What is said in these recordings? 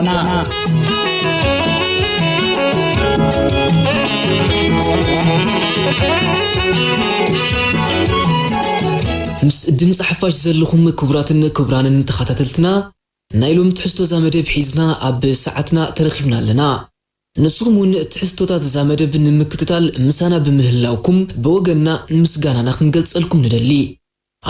ና። ምስ ድምፂ ሓፋሽ ዘለኹም ክቡራትን ክቡራንን ተኸታተልትና፣ ናይ ሎሚ ትሕዝቶ እዛ መደብ ሒዝና ኣብ ሰዓትና ተረኺብና ኣለና። ንስኹም እውን ትሕዝቶታት እዛ መደብ ንምክትታል ምሳና ብምህላውኩም ብወገንና ምስጋናና ክንገልጸልኩም ንደሊ።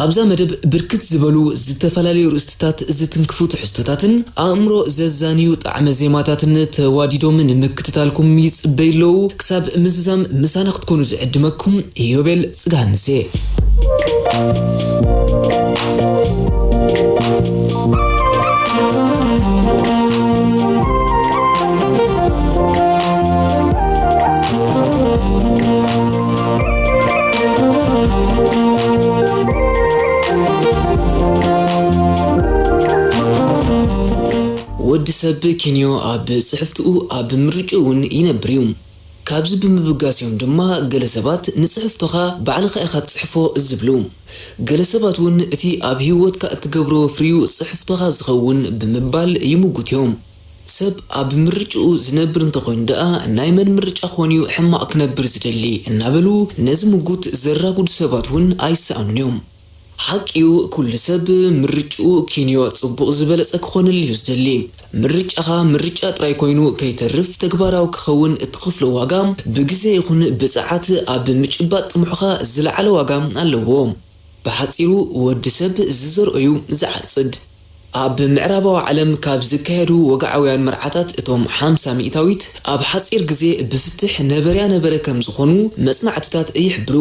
ኣብዛ መደብ ብርክት ዝበሉ ዝተፈላለዩ ርእስትታት ዝትንክፉ ትሕዝቶታትን ኣእምሮ ዘዛንዩ ጣዕመ ዜማታትን ተዋዲዶም ንምክትታልኩም ይጽበዩ ኣለዉ። ክሳብ ምዝዛም ምሳና ክትኮኑ ዝዕድመኩም ኢዮቤል ጽጋሃንሴ። ወዲ ሰብ ኪንዮ ኣብ ጽሕፍትኡ ኣብ ምርጭኡ እውን ይነብር እዩ። ካብዚ ብምብጋስ እዮም ድማ ገለ ሰባት ንጽሕፍቶኻ ባዕልኻ ኢኻ ትጽሕፎ ዝብሉ። ገለ ሰባት እውን እቲ ኣብ ህይወትካ እትገብሮ ፍርዩ ጽሕፍቶኻ ዝኸውን ብምባል ይምጉት እዮም። ሰብ ኣብ ምርጭኡ ዝነብር እንተኾይኑ ደኣ ናይ መን ምርጫ ክኾን እዩ ሕማቕ ክነብር ዝደሊ እናበሉ ነዚ ምጉት ዘራጉዱ ሰባት እውን ኣይሰኣኑን እዮም። ሓቂ እዩ፣ ኩሉ ሰብ ምርጭኡ ኪንዮ ጽቡቕ ዝበለጸ ክኾነሉ እዩ ዝደሊ። ምርጫኻ ምርጫ ጥራይ ኮይኑ ከይተርፍ ተግባራዊ ክኸውን እትኸፍሎ ዋጋ ብግዜ ይኹን ብጸዓት ኣብ ምጭባጥ ጥሙሕኻ ዝለዓለ ዋጋ ኣለዎ። ብሓጺሩ ወዲ ሰብ ዝዘርኦ እዩ ዝዓጽድ። ኣብ ምዕራባዊ ዓለም ካብ ዝካየዱ ወግዓውያን መርዓታት እቶም ሓምሳ ሚእታዊት ኣብ ሓጺር ግዜ ብፍትሕ ነበርያ ነበረ ከም ዝኾኑ መጽናዕትታት ይሕብሩ።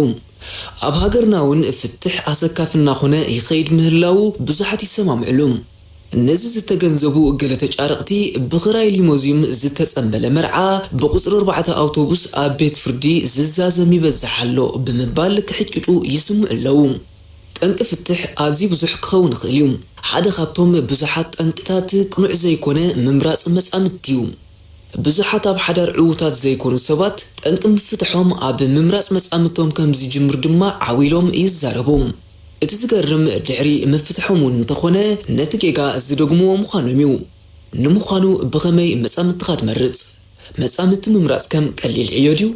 ኣብ ሃገርና እውን ፍትሕ ኣሰካፊ እናኾነ ይኸይድ ምህላዉ ብዙሓት ይሰማምዕሉ። ነዚ ዝተገንዘቡ ገለ ተጫረቕቲ ብኽራይ ሊሞዚም ዝተጸንበለ መርዓ ብቁጽሪ ኣርባዕተ ኣውቶቡስ ኣብ ቤት ፍርዲ ዝዛዘም ይበዝሕ ኣሎ ብምባል ክሕጭጩ ይስምዑ ኣለዉ። ጠንቂ ፍትሕ ኣዝዩ ብዙሕ ክኸውን ይኽእል እዩ። ሓደ ካብቶም ብዙሓት ጠንቅታት ቅኑዕ ዘይኮነ ምምራጽ መጻምድቲ እዩ። ብዙሓት ኣብ ሓዳር ዕዉታት ዘይኮኑ ሰባት ጠንቂ ምፍትሖም ኣብ ምምራጽ መጻምድቶም ከም ዝጅምር ድማ ዓው ኢሎም ይዛረቡ። እቲ ዝገርም ድሕሪ ምፍትሖም እውን እንተኾነ ነቲ ጌጋ ዝደግምዎ ምዃኖም እዩ። ንምዃኑ ብኸመይ መጻምድትኻ ትመርጽ? መጻምድቲ ምምራጽ ከም ቀሊል ዕዮ ድዩ?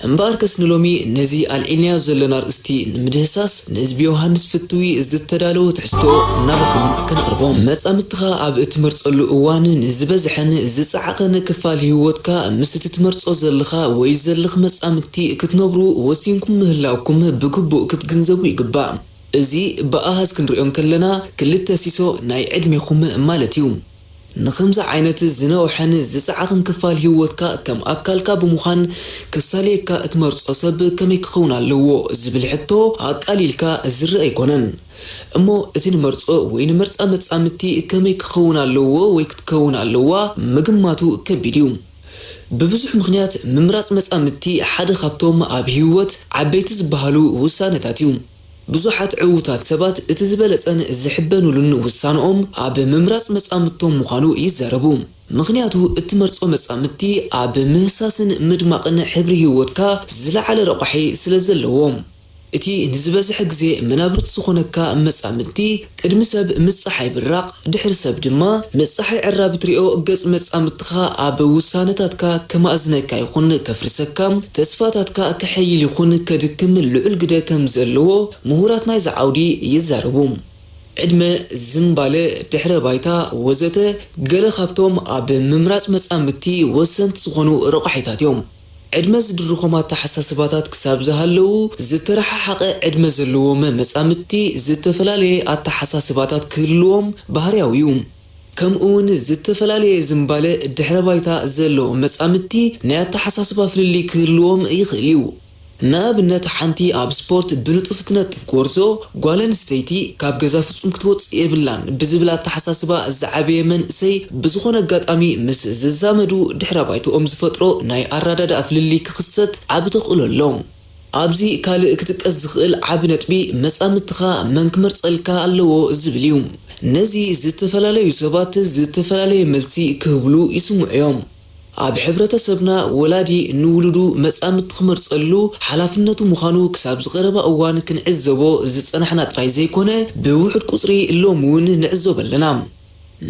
እምበኣርከስ ንሎሚ ነዚ ኣልዒልናዮ ዘለና ኣርእስቲ ንምድህሳስ ንህዝቢ ዮሃንስ ፍትዊ ዝተዳለወ ትሕዝቶ ናባኹም ከነቕርቦ። መጻምድትኻ ኣብ እትመርጸሉ እዋን ንዝበዝሐን ዝጸዓቐን ክፋል ህይወትካ ምስ እቲ ትመርጾ ዘለኻ ወይ ዘለኺ መጻምድቲ ክትነብሩ ወሲንኩም ምህላውኩም ብግቡእ ክትግንዘቡ ይግባእ። እዚ ብኣሃዝ ክንሪኦ እንከለና ክልተ ሲሶ ናይ ዕድሜኹም ማለት እዩ። ንኸምዚ ዓይነት ዝነውሐን ዝጸዓቕን ክፋል ህይወትካ ከም ኣካልካ ብምዃን ክሳለየካ እትመርጾ ሰብ ከመይ ክኸውን ኣለዎ ዝብል ሕቶ ኣቃሊልካ ዝረአ ኣይኮነን። እሞ እቲ ንመርጾ ወይ ንመርጻ መጻምድቲ ከመይ ክኸውን ኣለዎ ወይ ክትከውን ኣለዋ ምግማቱ ከቢድ እዩ። ብብዙሕ ምኽንያት ምምራጽ መጻምድቲ ሓደ ካብቶም ኣብ ህይወት ዓበይቲ ዝበሃሉ ውሳነታት እዩ። ብዙሓት ዕዉታት ሰባት እቲ ዝበለጸን ዝሕበኑሉን ውሳነኦም ኣብ ምምራጽ መጻምድቶም ምዃኑ ይዛረቡ። ምኽንያቱ እትመርጾ መጻምድቲ ኣብ ምህሳስን ምድማቕን ሕብሪ ህይወትካ ዝለዓለ ረቋሒ ስለ ዘለዎ። እቲ ንዝበዝሐ ግዜ መናብርቲ ዝኾነካ መጻምድቲ ቅድሚ ሰብ ምስ ጸሓይ ብራቕ፣ ድሕሪ ሰብ ድማ ምስ ጸሓይ ዕራቢ ትሪኦ ገጽ መጻምድትኻ ኣብ ውሳነታትካ ከማእዝነካ ይኹን ከፍርሰካ፣ ተስፋታትካ ከሐይል ይኹን ከድክም ልዑል ግደ ከም ዘለዎ ምሁራት ናይዚ ዓውዲ ይዛረቡ። ዕድመ፣ ዝንባለ፣ ድሕረ ባይታ ወዘተ ገለ ካብቶም ኣብ ምምራጽ መጻምድቲ ወሰንቲ ዝኾኑ ረቋሒታት እዮም። ዕድመ ዝድርኾም ኣተሓሳስባታት ክሳብ ዝሃለዉ፣ ዝተረሓሓቐ ዕድመ ዘለዎም መጻምድቲ ዝተፈላለየ ኣተሓሳስባታት ክህልዎም ባህርያዊ እዩ። ከምኡ እውን ዝተፈላለየ ዝንባለ ድሕረ ባይታ ዘለዎም መጻምድቲ ናይ ኣተሓሳስባ ፍልልይ ክህልዎም ይኽእል እዩ። ንኣብነት፣ ሓንቲ ኣብ ስፖርት ብንጡፍ እትነጥፍ ጎርዞ ጓል ኣንስተይቲ ካብ ገዛ ፍጹም ክትወጽእ የብላን ብዝብል ኣተሓሳስባ ዝዓበየ መንእሰይ ብዝኾነ ኣጋጣሚ ምስ ዝዛመዱ ድሕረ ባይትኦም ዝፈጥሮ ናይ ኣረዳድኣ ፍልልይ ክኽሰት ዓቢ ተኽእሎ ኣሎ። ኣብዚ ካልእ ክጥቀስ ዝኽእል ዓቢ ነጥቢ መጻምድትኻ መን ክመርጸልካ ኣለዎ ዝብል እዩ። ነዚ ዝተፈላለዩ ሰባት ዝተፈላለየ መልሲ ክህብሉ ይስምዑ እዮም። ኣብ ሕብረተሰብና ወላዲ ንውሉዱ መጻምድቲ ክመርጸሉ ሓላፍነቱ ምዃኑ ክሳብ ዝቐረባ እዋን ክንዕዘቦ ዝጸናሕና ጥራይ ዘይኮነ፣ ብውሑድ ቁጽሪ ሎሚ እውን ንዕዘቦ ኣለና።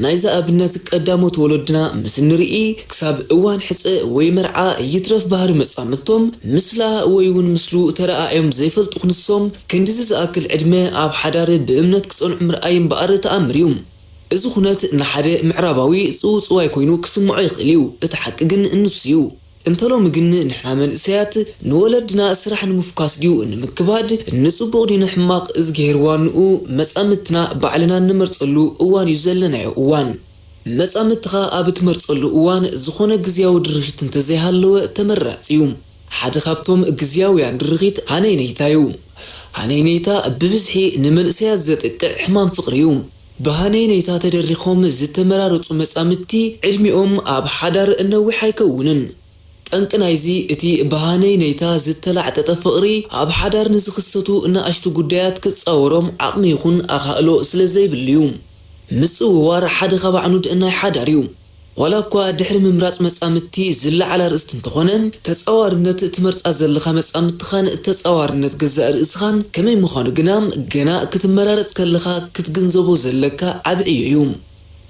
ናይዛ ኣብነት ቀዳሞት ወለድና ምስ ንርኢ፣ ክሳብ እዋን ሕጸ ወይ መርዓ ይትረፍ ባህሪ መጻምድቶም፣ ምስላ ወይ እውን ምስሉ ተረኣእዮም ዘይፈልጡ ክንሶም፣ ክንድዚ ዝኣክል ዕድመ ኣብ ሓዳር ብእምነት ክጸንዑ ምርኣይ እምበኣር ተኣምር እዩ። እዚ ኩነት ንሓደ ምዕራባዊ ጽውጽዋይ ኮይኑ ክስምዖ ይኽእል እዩ። እቲ ሓቂ ግን ንሱ እዩ። እንተ ሎሚ ግን ንሕና መንእሰያት ንወለድና ስራሕ ንምፍኳስ ድዩ ንምክባድ፣ ንጽቡቕ ድዩ ንሕማቕ እዝግሄር ዋንኡ መጻምድትና ባዕልና እንመርጸሉ እዋን እዩ ዘለናዮ እዋን። መጻምድትኻ ኣብ እትመርጸሉ እዋን ዝኾነ ግዝያዊ ድርኺት እንተዘይሃለወ ተመራጺ እዩ። ሓደ ካብቶም ግዝያውያን ድርኺት ሃነይነይታ እዩ። ሃነይነይታ ብብዝሒ ንመንእሰያት ዘጥቅዕ ሕማም ፍቕሪ እዩ። ብሃነይነይታ ተደሪኾም ዝተመራረጹ መጻምድቲ ዕድሚኦም ኣብ ሓዳር ነዊሕ ኣይከውንን። ጠንቂ ናይዚ እቲ ብሃነይነይታ ዝተላዕጠጠ ፍቕሪ ኣብ ሓዳር ንዝኽሰቱ ንኣሽቱ ጉዳያት ክጻወሮም ዓቕሚ ይኹን ኣኻእሎ ስለ ዘይብሉ እዩ። ምጽውዋር ሓደ ካብ ኣዕኑድ ናይ ሓዳር እዩ። ዋላ እኳ ድሕሪ ምምራጽ መጻምድቲ ዝለዓል ኣርእስቲ እንተኾነ፣ ተጻዋርነት ትመርጻ ዘለኻ መጻምድትኻን ተጻዋርነት ገዛእ ርእስኻን ከመይ ምዃኑ ግና ገና ክትመራረጽ ከለኻ ክትግንዘቦ ዘለካ ዓቢ ዕዮ እዩ።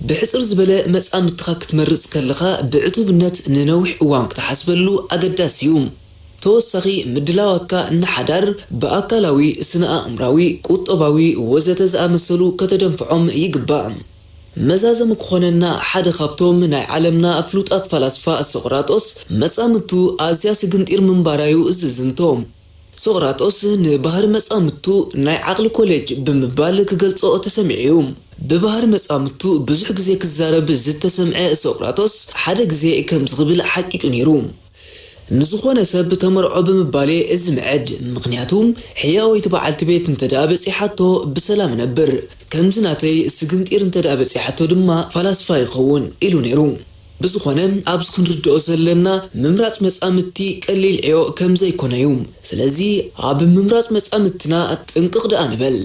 ብሕጽር ዝበለ መጻምድትኻ ክትመርጽ ከለኻ ብዕቱብነት ንነዊሕ እዋን ክትሓስበሉ ኣገዳሲ እዩ። ተወሳኺ ምድላዋትካ ንሓዳር ብኣካላዊ፣ ስነ-ኣእምራዊ፣ ቁጠባዊ ወዘተ ዝኣመሰሉ ከተደንፍዖም ይግባእ። መዛዘሚ ክኾነና ሓደ ካብቶም ናይ ዓለምና ፍሉጣት ፈላስፋ ሶቕራጦስ መጻምድቱ ኣዝያ ስግንጢር ምንባራዩ ዝዝንቶ። ሶቕራጦስ ንባህሪ መጻምድቱ ናይ ዓቕሊ ኮሌጅ ብምባል ክገልጾ ተሰሚዑ እዩ። ብባህሪ መጻምድቱ ብዙሕ ግዜ ክዛረብ ዝተሰምዐ ሶቕራጦስ ሓደ ግዜ ከምዚ ክብል ሓቂጩ ነይሩ። ንዝኾነ ሰብ ተመርዖ ብምባል እየ ዝምዕድ፣ ምኽንያቱ ሕያወይቲ በዓልቲ ቤት እንተ ደኣ በጺሓቶ ብሰላም እነብር፣ ከምዚ ናተይ ስግንጢር እንተ ደኣ በጺሓቶ ድማ ፈላስፋ ይኸውን ኢሉ ነይሩ። ብዝኾነ ኣብዚ ክንርድኦ ዘለና ምምራጽ መጻምድቲ ቀሊል ዕዮ ከም ዘይኮነ እዩ። ስለዚ ኣብ ምምራጽ መጻምድትና ጥንቅቕ ደኣ ንበል።